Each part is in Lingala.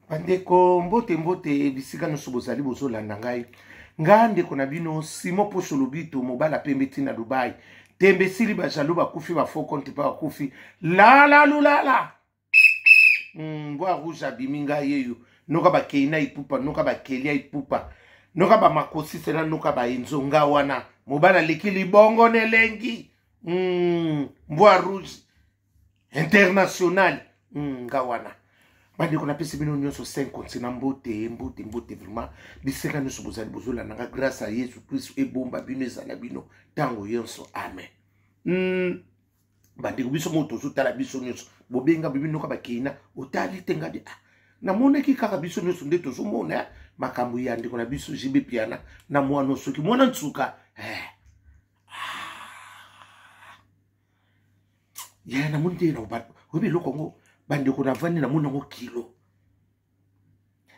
Bandeko, mbote mbote bisika nyonso bozali bozolanda ngai. Nga ndeko na bino Simon Posho Lobito, mobala pembe ti na Dubai. Tembe esili, ba jaloux bakufi, ba faux compte pa bakufi. Lala lulala. Mbwa rouge abimi ngai yeyo. Noka ba Keina Ipupa, noka ba Kelia Ipupa. Noka ba Makosise na noka ba Enzo nga wana. Mobala leki libongo nelengi. Mbwa rouge international nga wana. Bandeko, napesi bino nyonso 5 continent mbote mbote mbote vraiment bisika nyonso bozali bozolanda nga grâce à Yesu Christ ebomba bino ezala bino ntango nyonso amen. Bandeko biso moko tozotala biso nyonso bobenga bibi noka bakeina otali te ngabi ah namonaki kaka biso nyonso nde tozomona makambo ya ndeko na biso JB Piana na mwana soki mwana nsuka Ya namoni te oyebi eloko yango bandeko navandi namoni yango kilo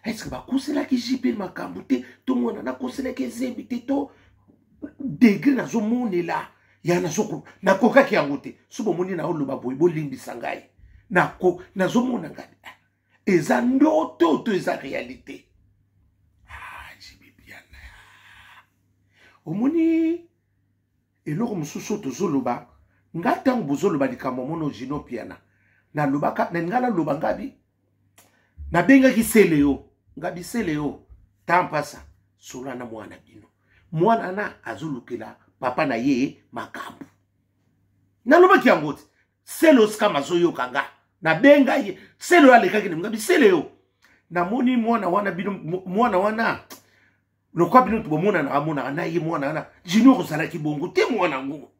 eske bakoselaki JB makambo te to mwana nakoselaki ezembi te to degre nazomonela ya nakokaki yango te so bomoni na oloba boye bolimbisa ngai nazomona ngai eza ndoto to eza réalité. JB Piana omoni eloko mosusu oyo tozoloba nga ntango bozoloba likambo mono Junior Piana nalobaka na nga naloba ngabi nabengaki Seleo ngabi Seleo tampasa sola na mwana bino mwana na azolukela papa na ye makambo nalobaki yango te Selo skam azoyoka nga nabenga ye Selo alekaki na ngabi Seleo namoni mwana wana bino mwana wana lokwa bino bomonana amonaka na ye mwana wana Junior ozalaki bongo te mwana ngo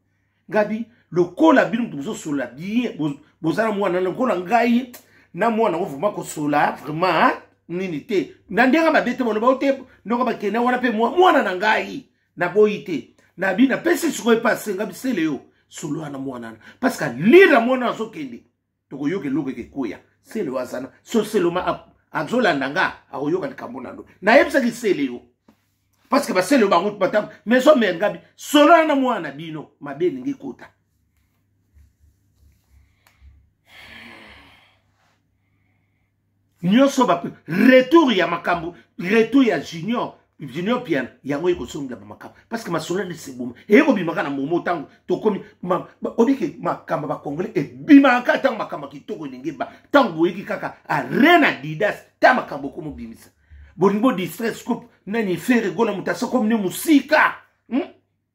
ngabi lokola bino bozosolola bien bozala mwana lokola ngai na mwana ngo vraiment kosola vraiment nini te na ndenge mabe te baloba te ndoko bakende wana mpe mwana na ngai naboyi te nabi napesi sikoyo epase ngabi Sele yo solo wana mwana wana parce que lira mwana azokende tokoyoka eloko ekekwea Sele oyo azana so Sele ma azolanda nga akoyoka likambo nando nayebisaki Sele yo parce que basele oyo bango bata maison mère ngabi solo wana mwana bino mabe elingi ekota nyonso ba retour ya makambo retour ya Junior Piana yango ekosongela ba makambo parce que masolo na seboma eyekobimaka na momo ntango tokomi obiki makambo ba congolais ebimaka ntango makambo ya kitoko elingi eba ntango boyeki kaka arena Adidas ta makambo okomobimisa bolingi bo distraire scoop nani Ferre Gola moto asokomi ne mosika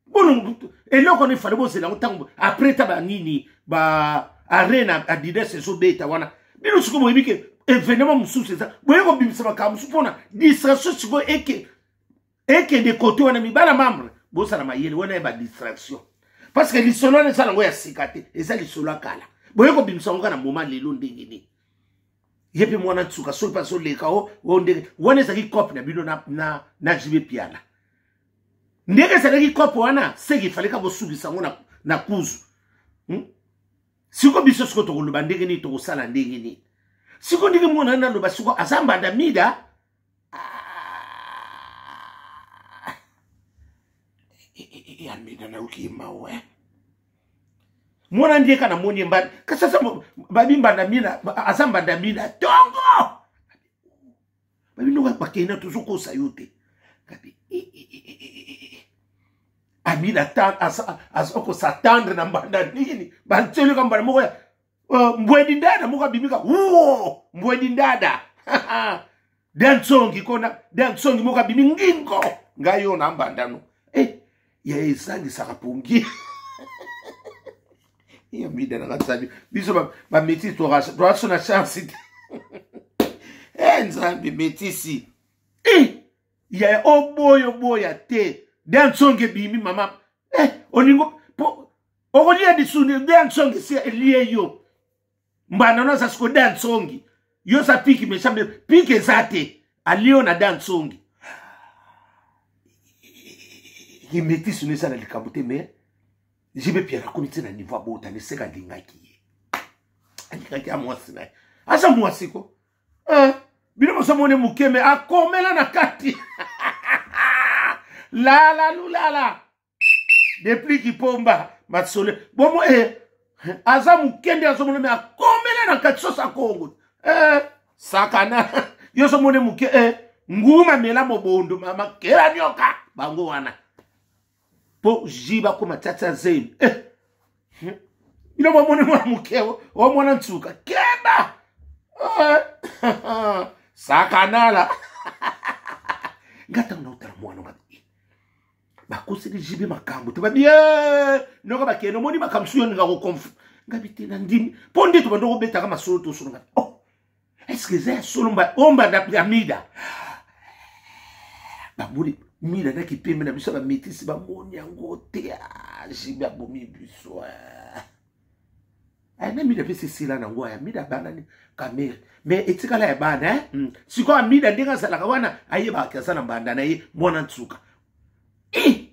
bono eloko wana efale bozela yango ntango après ta banini ba arena Adidas ezobeta wana bino sikoyo boyebi ke événement mosusu eza boye kobimisa makambo mosusu mpona distraction sikoyo eke ekende kote wana mibala membre bosala mayele wana ya badistraction parce que lisolo wana eza nango ya sika te eza lisolo ya kala boye kobimisa yango kaka na moma lelo ndenge nini ye mpe mwana nsuka soki mpe azoleka o ndenge wana ezalaki cope na bino na JB Piana ndenge ezalaki cope wana seki efaleka bosukisa yango na kuzu Siko biso siko tokoloba ndenge nini tokosala ndenge nini siko ndenge mwana wana aloba siko aza mbanda mida amida nayoki ye mawa mwana ndieka namoni ye mbanda kasi aza babi mbanda mina aza mbanda mina tongo babi noka bakenda tozokosa yo te kabi amina azokosatendre na mbanda nini bantiolika mbanda moko ya mbwedi ndada moko abimika wo mbwedi ndada dansongi kona dansongi moko abimi ngingo ngai yo na mbandano ya ezangisaka pongi ya mida na nzambe biso bametisi toaso na chance te nzambe metisi ya oboya oboya te dansongi ebimi mama olingo po okolia lisuni dansongi esi elie yo mbanda no aza siko dansongi yo oza piki mesa piki eza te alie yo na dansongi kimetisi no eza na likambo te mais JB Pierre akomi ti na niveau abotani seka alingaki ye alingaki ya mwasi na ye aza mwasi ko bino bozomona moke me akomela na kati lala lulala depuis kipomba masolo bomo aza moke nde azomona me akomela na kati sosa kongo sakana. Yo so mone muke eh nguma mela mobondo mama kela nyoka bango wana. Po jiba koma tata zemi. Eh. Bino bomoni mwana moke o mwana nsuka keba eh. Sakanala. Nga ntango naotala mwana nga bakoseli jibe makambo te babi eh, noka bakende omoni makambo su yo ninga kokonf ngabi te na ndimi mpo nde tobanda kobetaka masolo tosolo ngabi oh estce eza ya solo mba omba ya mida bamoni mida na kipembe na biso bametisi bamoni yango te ah, jibe abomi biso eh. Eh, na mida mpe sesila nango ya mida abanani kamere me etikala ya bana eh? Sikoyo amida ndenge azalaka wana ayebaka aza na mbanda na ye mwana nsuka eh!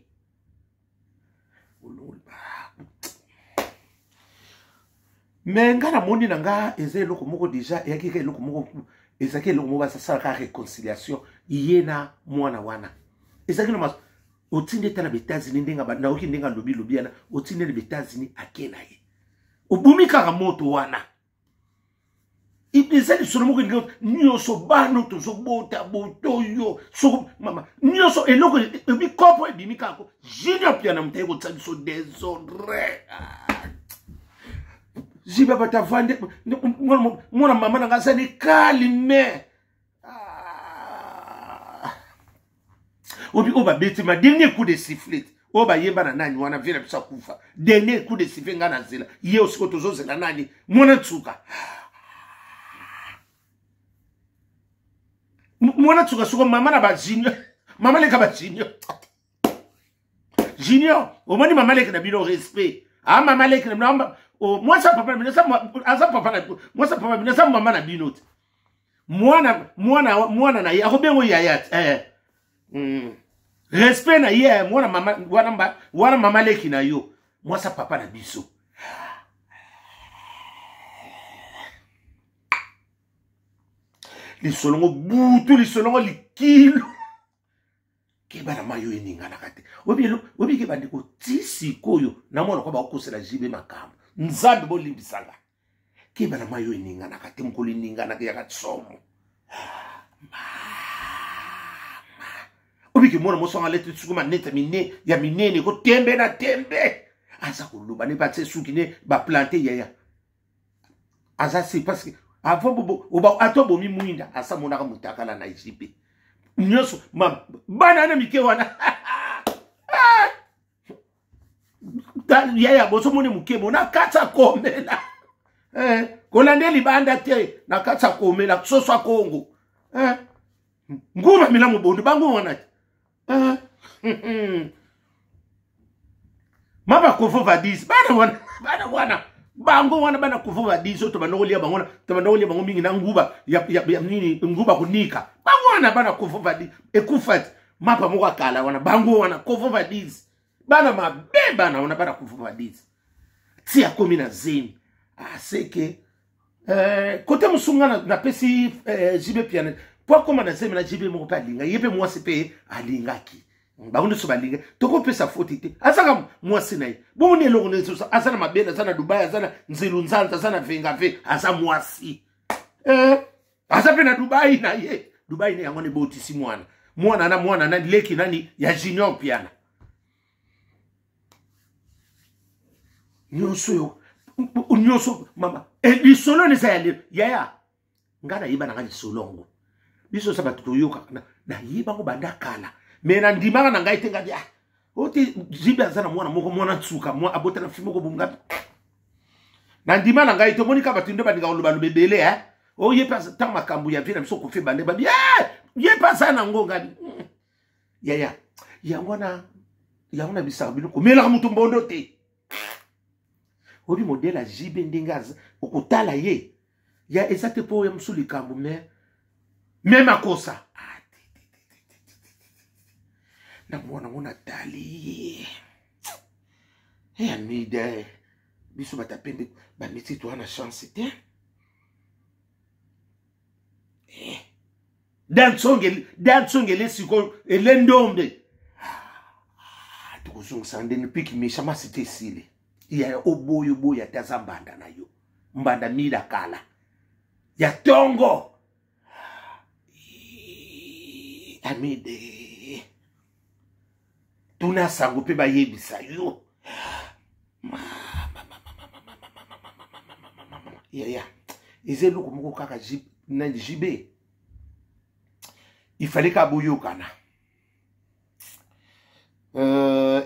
Me nga namoni na nga eza eloko moko deja eyaki ka eloko moko ezalaki eloko moko basasalaka réconciliation ye na mwana wana ezalaki na otindi ete na baetats-unis ndenge nayoki ndenge alobi lobi yana otindi na baetats-unis ake na ye obumi kaka moto wana eza lisolo moko elingi nyonso bana tozobota botoyo soko mama nyonso eloko bikopo ebimi kaka junior piana moto aye kotia biso desordre ah. Jiba bato avande mwana mama na ngai azali kalime ah. Obi oyo babeti ma dernier coup de sifflet oyo bayemba na nani wana vie na biso akufa dernier coup de sifflet ngai na zela ye osiko tozozela nani mwana nsuka mwana nsuka soko mama na bajunior mama leka bajunior junior omoni mama leki na bino respect a ah, mama leki na bino mwasi ya papa na bino aza papa na mwasi ya papa na bino aza mama na bino te mwana mwana mwana na ye akobengo yaya te eh. Respect na ye eh, mwana mama wana, wana mama leki na yo mwasi ya papa na biso. Lisolongo butu lisolongo likilo keba na mai oyo eninganaka te oyebi ke bandeko ti sikoyo na mwana kwa bakosela jibe makambo nzambe bolimbisanga keba na mai oyo eninganaka te mokolo eninganaka yaka somo obiki mwana mwasi wanga aleti suki manete mine ya minene ko tembe na tembe aza koloba ne batie suki ne baplante yaya aza si parce que avant bobo ata obomi mwinda asa monaka motakala na jibe nyonso bana na mike wana yaya bozomoni moke bo na kati ya komela eh, kolanda libanda te na kati ya komela soso ya kongo eh, nguma mela mobondo bango wana te eh. Mama kovo vadis bana wana bana wana bango wana bana kovo vadis oyo tobanda kolia bango tobanda kolia bango mingi na nguba ya, ya, ya nini nguba konika bango wana bana kovo vadis ekufa te mapa moko akala wana bango wana kovo vadis bana mabe bana wana bana kovo vadis ti akomi na zemi aseke ah, eh, kote mosusu nga napesi eh, JB piano mpo akóma na zemi na JB moko mpe alinga ye mpe mwasi mpe alingaki bango nyonso balinga tokopesa foti te azaka mwasi na ye bongo nde eloko nde aza na mabele aza na dubai aza na nzelu nzanza aza na vengave aza mwasi eh, aza mpe na dubai na ye dubai na yango nebotisi mwana mwana na mwana na leki nani ya junior piana nyonso yo nyonso mama eh, lisolo eza ya lelo yaya ngai nayeba na ngai lisolo yango biso osa bato toyokaka nayeba yango banda kala me nandimaka na ngai te ngai ah ote jibe aza na mwana moko mwana nsuka abota na fi moko bonga nandima na ngai te omoni kaka bato nde balingaka koloba loba ebele e o ye mpe ntango makambo ya vie na biso kofi ebande babi eh, ye mpe aza nango ngai yaya yango wana yango na bisaka bino komelaka moto mbondo te oyebi modele ya jibe ndenge okotala ye ya eza te mpo ya mosusu likambo me me makosa ah, na mwana ngo natali ye eh, amida biso bato ya pembe bamiti toa na chance te eh. Dansongele sikoyo ele ndombe ah, tokozongisa ndenge piki mesha masi te esili ya oboyi oboyi ate aza mbanda na yo mbanda mila kala ya tongo. Amide, tuna sango mpe bayebisa yo. Yaya, eza eloko moko kaka nani JB, il fallait ka boyokana.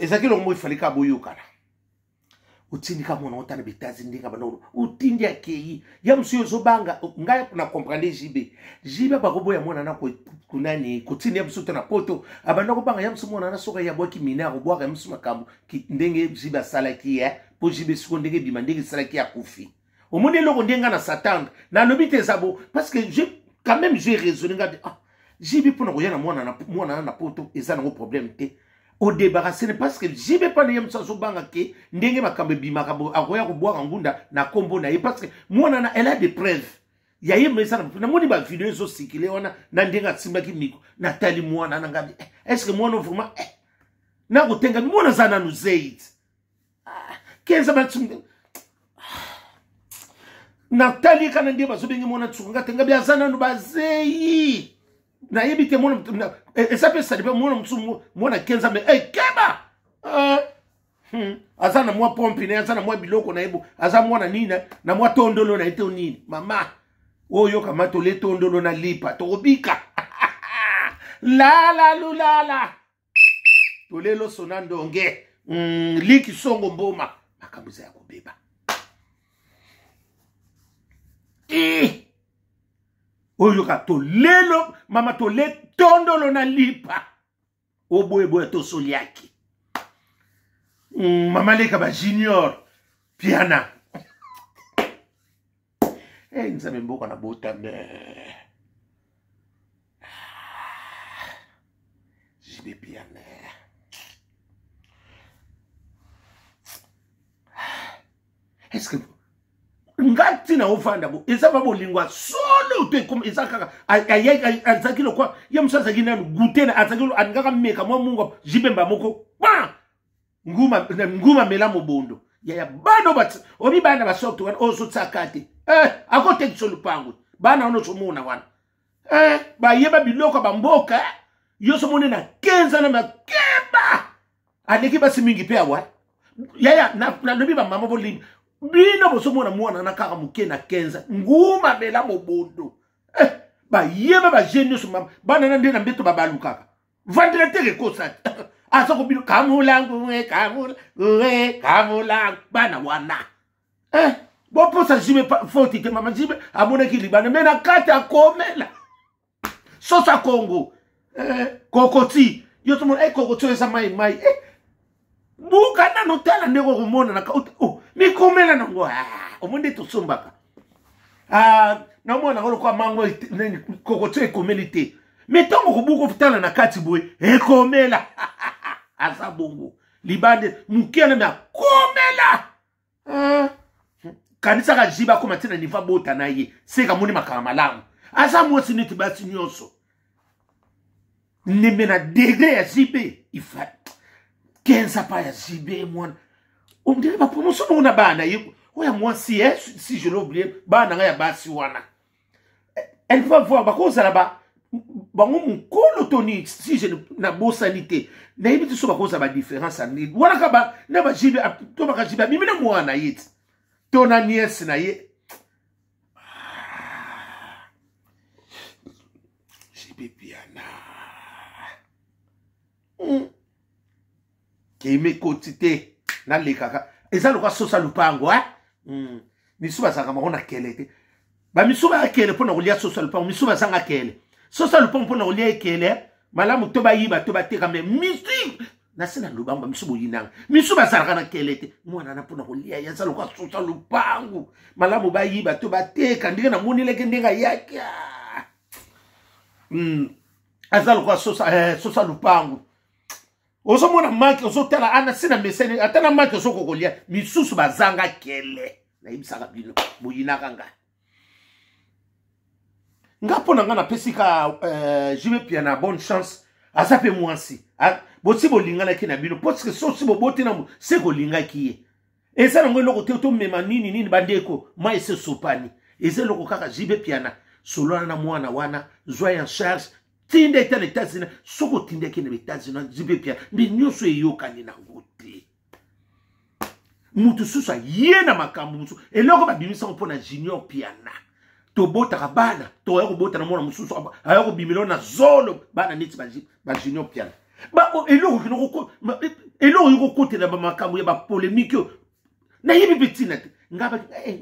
Ezalaki eloko moko, il fallait ka boyokana. Otindi ka mwana otala betazi ndenge bana, otindi akei ya mosusu, ozobanga. Ngai na comprendre JB. JB bakoboya mwana na kunani kotinda ya mosusu te na Poto. Abanda kobanga ya mosusu mwana na soki abwaki mine, akobwaka ya mosusu makambo ndenge JB asalaki ye. Mpo JB siko ndenge ebima, ndenge esalaki, akufi. Omoni eloko ndenge ngai na s'attendre, nalobi te eza bo, parce que je quand même j'ai raisonné ngai: ah, JB mpona koya na mwana na Poto eza nango problème te, odébarrasser, parce que JB mpa na ye mosu azobanga ke ndenge makambo ebimaka, akoya kobwaka ngunda na nkombo na ye, parce que mwana na elle a des preuves ya ye. Eza namoni bavideo ezosikile wana na ndenge asimbaki miko. Natali mwana na ngai, est ce que mwana vraiment eh, nakotengami mwana aza nanu zeit kenza natali kana nde bazobenge mwana tsuka. Nga tengabi aza nanu bazei, nayebi te. Mwana eza mpe sali mpe mwana mosusu, mwana 15, me ekeba aza na mwa pompe na ye, aza na mwa biloko na ye, bo aza mwana nini na mwa tondolo na ye te nini. Mama oyo kama tole tondolo na lipa, tokobika lala lulala, tolelo sona ndonge liki songo mboma, makambo eza ya kobeba. Eh! Oyoka tolelo mama, tole tondolo na lipa, oboyeboya tosoliaki mama leka ba junior piana. Hey, Nzambe, mboka na botame. JB piana, est-ce que nga ntina ovanda bo eza ba bolingo ya solo to eza kaka azalaki lokwa ye mosu, azalaki nanu gute, azalaki alingaka meka mwa mungu jibemba moko pa nguma nguma mela mobondo. Yaya, bana obi bana basorte wana oyo ozotiaka te, eh, akotekisa lupango. Bana wana ozomona wana, eh, bayeba biloko ya bamboka. Yo ozomona na 15 na makeba aleki basi mingi mpe awa. Yaya, nalobi bamama bolimbi bino, bozomona mwana na kaka moke na 15, nguma mela mobondo, eh, bayeba bajeune nyonso. Bana na nde na mbeto babalukaka, ventilateur ekosa te, aza kobino kamulangu kamulangu kamulangu. Bana wana, eh, boposa jibe foti te. Mama jibe amonaki libanda, me na kati akomela soso ya Kongo, eh, kokoti. Yo tomona, eh, kokoti oyo eza mai mai, eh, buka nano tala ndenge okomona oh, mikomela nango. Ah, omoni nde tosombaka, ah, namona yango lokola mango. Kokoti oyo ekomeli te, me ntango kobuka otala na kati boye ekomela. Aza bongo libande moke na me akomela. Ah. Kanisaka jibe akóma ntina niveau abota na ye, seka amoni makambo malamu, aza mwasi neti basi nyonso. Ndembe na degré ya jibe ifa 15 pa ya jibe mwana ondire bapromotion bongo na bana ye oyo ya mwasi, eh, si je l'ai oublié, bana na ngai ya basi wana, elle va voir bakozala ba bango mokolo to nini. Si je nabosani te, nayebi te so bakozala badifférence ya nini wana ka na bajibe to bakajibe abimi na mwana ye ti to na niese na ye. Jibe piana Keme ekoti te, nalekaka eza lokwa sosa lupango, eh? Misu bazalaka bango na kele te. Bamisu bayakele mpo na kolia soso ya lupango, misu bazanga kele. Soso ya lupango mpo na kolia ekele malamu to bayiba to bateka. Me misu nase na lobango, bamisu boyinanga, misu bazalaka na kele te. Mwana na mpo na kolia ye aza lokwa soso ya lupango, malamu bayiba to bateka. Ndenge namonelaki ndenge ayaki, Aza lokwa soso ya lupango. Ozomona maki, ozotala ana si na mesene, ata na maki ozokoka kolia. Misusu bazanga kele. Nayebisaka bino, boyinaka nga. Nga mpo na nga napesi ka jibe pia na bonne chance. Aza mpe mwasi, bosi bolinganaki na bino, parce sosi boboti na se kolingaki ye, eza nango eloko te. Tomema nini nini, bandeko, mai ese esopani, eza eloko kaka. Jibe piana, solwana na mwana wana, zwa en charge. Tinda ete na États-Unis, soki otindaki na États-Unis JB Mpiana, mbe nyonso eyokani nango te. Mutu susu aye na makambo mosusu, eloko babimisango mpo na Junior Mpiana. Tobotaka bana, toya kobota na mwana mosusu aya kobimela na zolo bana neti ba Junior Mpiana. Eloko eloko ekokotela bamakambo ya bapolemike oyo nayebi mpe ntina te. Nga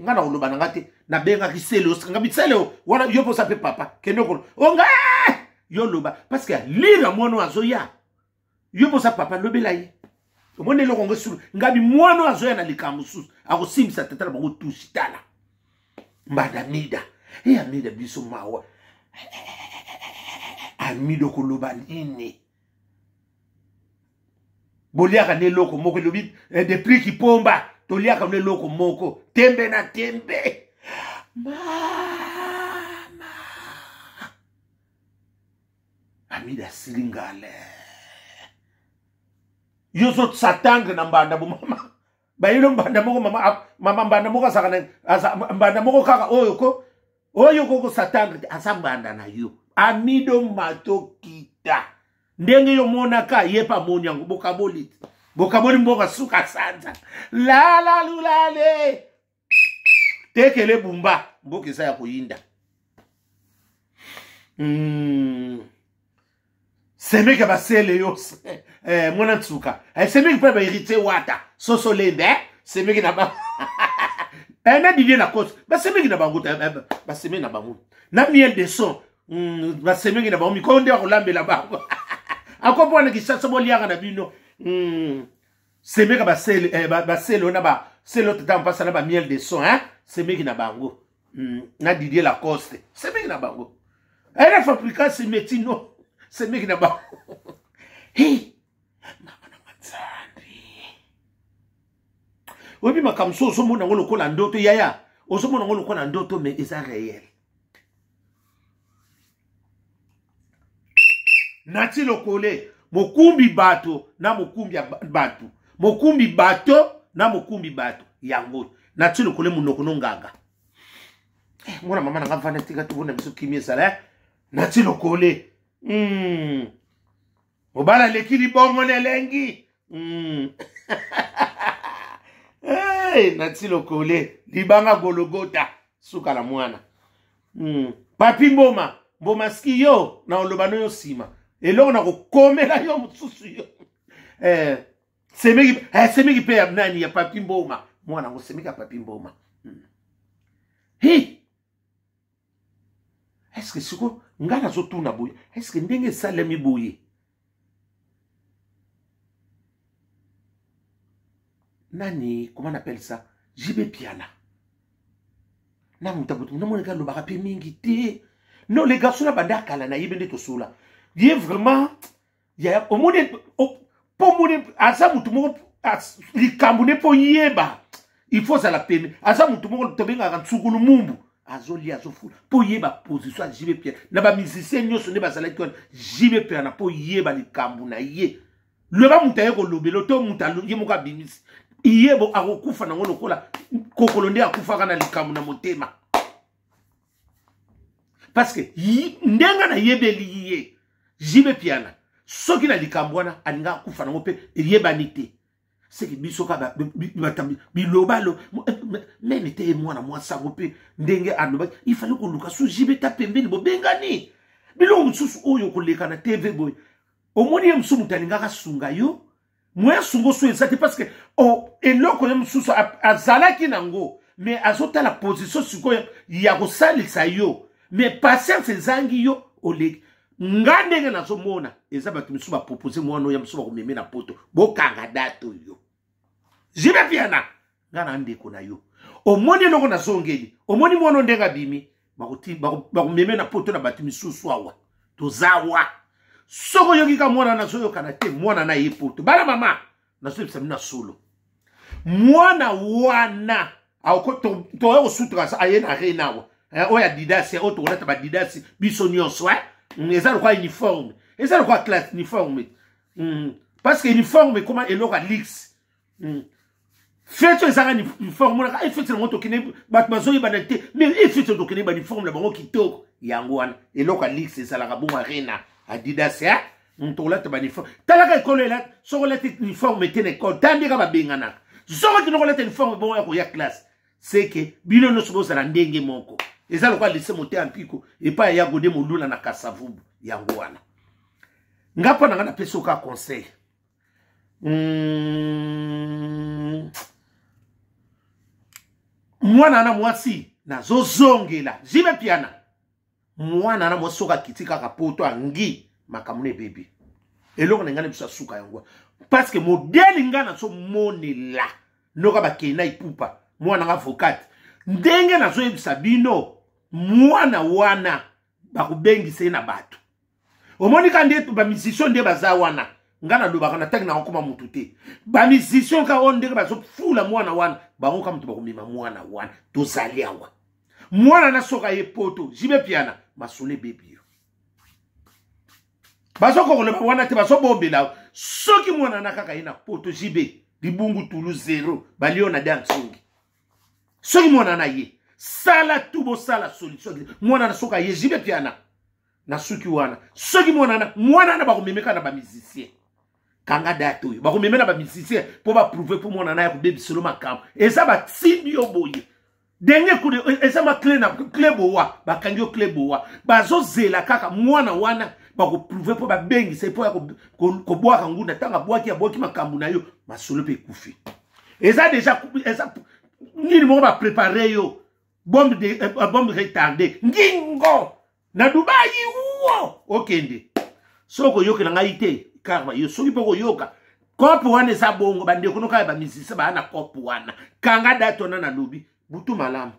nga na koloba na nga te, nabengaki Sele nga bisele wana yo mposa mpe papa kende kolo onga yo loba parce que lira mwana oyo azoya, yo mposa papa lobela ye. Omoni eloko ngo esulu ngabi mwana oyo azoya na likambo mosusu akosimbisa tata na bango tusi. Tala mbanda Amida e Amida biso mawa. Amida okoloba nini? Boliaka na eloko moko elobi depuis kipomba toliaka na eloko moko tembe na tembe. Mama Amida asili ngale, yo zo s'attendre na mbanda bo mama bayelo mbanda moko mama, mama mbanda moko azaka na mbanda moko kaka oyo ko oyo koko s'attendre aza mbanda na yo. Amido mato kita ndenge yo monaka ye pa moni yango bokaboli bokaboli mboka suka sanza lala lulale tekele bumba mboka eza ya koyinda. Semeki basele yo mwana nsuka semeki mpe bahéritier wata soso lembe semeki na ba na Didier Lacoste basemeki na bango, basemeki na bango na miel de son, basemeki na bango mikolo nde bakolambela bango akopo wana Kinshasa boliaka na bino. Semeka basele basele oyo na basele oyo tata mpasa na bamiel de son semeki na bango na Didier Lacoste semeki na bango ena fabrika semetino semeki na bango. Hey, mama na Nzambe, oyebi makambo so ozomona yango lokola ndoto yaya, ozomona yango lokola ndoto mais eza réel. Nati Lokole mokumbi bato na mokumbi ya bato, mokumbi bato na mokumbi bato yango Nati Lokole monoko no nganga. Mwana mama nanga vanda tika tobona biso kimia ezala. Nati Lokole mobala aleki libongo na elengi. Hey, Nati Lokole libanga gologota suka na mwana. Papi Mboma Mboma ski yo na oloba no yo nsima eloko na kokomela yo mosusu yo semeki semeki mpe ya nani ya Papi Mboma mwana yango semeki ya Papi Mboma. Hey! Est-ce siko ngai nazotuna boye, est-ce ndenge esalemi boye nani, comment on appelle ça, JB Piana na moto aboto namonaka alobaka mpe mingi te. Non, les garçons na banda akala nayebi nde tosola ye vraiment ya omoni mpo omoni aza motu moko likambo nde mpo yeba il faut ozala pene. Aza motu moko tobengaka ntsukulu mumbu, azolia azofula mpo yeba position ya JB Piana na bamusicien nyonso nde bazalaki wana. JB Piana mpo yeba likambo na ye, loba moto aye kolobela to moto ye moko abimisi yebo akokufa nango lokola kokolo nde akufaka na likambo na motema. Parce que ndenge nayebeli ye JB Piana, soki na likambo wana alinga akufa nango mpe eyebani te. Seki biso kaka bilobalo meme te ye mwana mwasi yango mpe ndenge alobaki ifale koluka so JB ta pembeni bobengani biloko mosusu oyo koleka na TV boye. Omoni ye mosusu moto alingaka asunga yo moya asunga oso eza te parce que eloko ye mosusu azalaki nango mais azotala position sikoyo ya kosalisa yo mais patience ezangi yo oleki. Nga ndenge nazomona eza bato misusu bapropose mwana oyo mosusu bakomeme na poto bokanga date oyo JB Piana nga na ndeko na yo omoni eloko nazongeli omoni mwana ndenge abimi bakomeme na poto na bato misusu awa tozawa. Soki oyoki ka mwana nazoyokana te mwana na ye poto bana mama nazoyebisa bino na solo mwana wana toya kosutuka aye na rena awa oyo adidasi oyo tokolata badidasi biso nyonso eza lokola uniforme, eza lokola classe uniforme, parce que uniforme ekoma eloko ya luxe. Feti oyo ezaka uniforme monaka efeti nango tokende bato bazoyebana te mais efeti oyo tokende bauniforme na bango kitoko yango wana eloko ya luxe ezalaka bongo arena. Adidas ya moto kolata bauniforme. Talaka ekolo elati, soki olati uniforme te na ekole, tala ndenge babenganaka. Soki okende kolata uniforme bongo ya koya classe, seke bino nyonso bozala ndenge moko. Eza lokola lise moteya mpiko epai ya Gode Molula na Kasavubu. Yango wana nga mpo na nga napesi oka conseil. Mwana na mwasi nazozongela jibe piana, mwana na mwasi soki akiti kaka poto angi makambo na ebebi. Eloko na ngai na biso asuka yango, parce que modele ngai nazomonela noka bakei na ipupa mwana nga avocate, ndenge nazoyebisa bino mwana wana bakobengisa ye na bato. Omoni ka nde bamusicien nde baza wana, nga nalobaka na ntangi nakokoma motu te. Bamusicien ka oyo ndenge bazofula mwana wana, bango ka moto bakomema mwana wana. Tozali awa, mwana na soka ye poto jibe piana masolo ebebi yo, bazokokoloba wana te, bazobombela. Soki mwana na kaka ye na poto jibe libungu tulu zero balio na dansongi. Soki mwana na ye sala tu bosala solution, mwana na soka ye jibe piana na suki wana, soki mwana na bakomemeka na bamusicien, kanga date oyo bakomeme na bamusicien mpo baprouve mpo mwana na ya kobebiselo makambo. Eza batindi yo boye denge kude, eza ma cle na cle bowa, bakangi yo cle bowa, bazozela kaka mwana wana bakoprouve mpo babengisa mpo ya kobwaka ngunda. Ntango abwaki, abwaki makambo na yo, masolo mpe ekufi. Eza deja eza nini moko baprepare yo bombe de, bombe retardée ngingo na Dubai wo okende. Soki okoyokela ngai te, karma yo. Soki mpo koyoka kope wana eza bongo, bandeko noka ya bamisise baya na kope wana, kanga date wana nalobi. Butu malamu.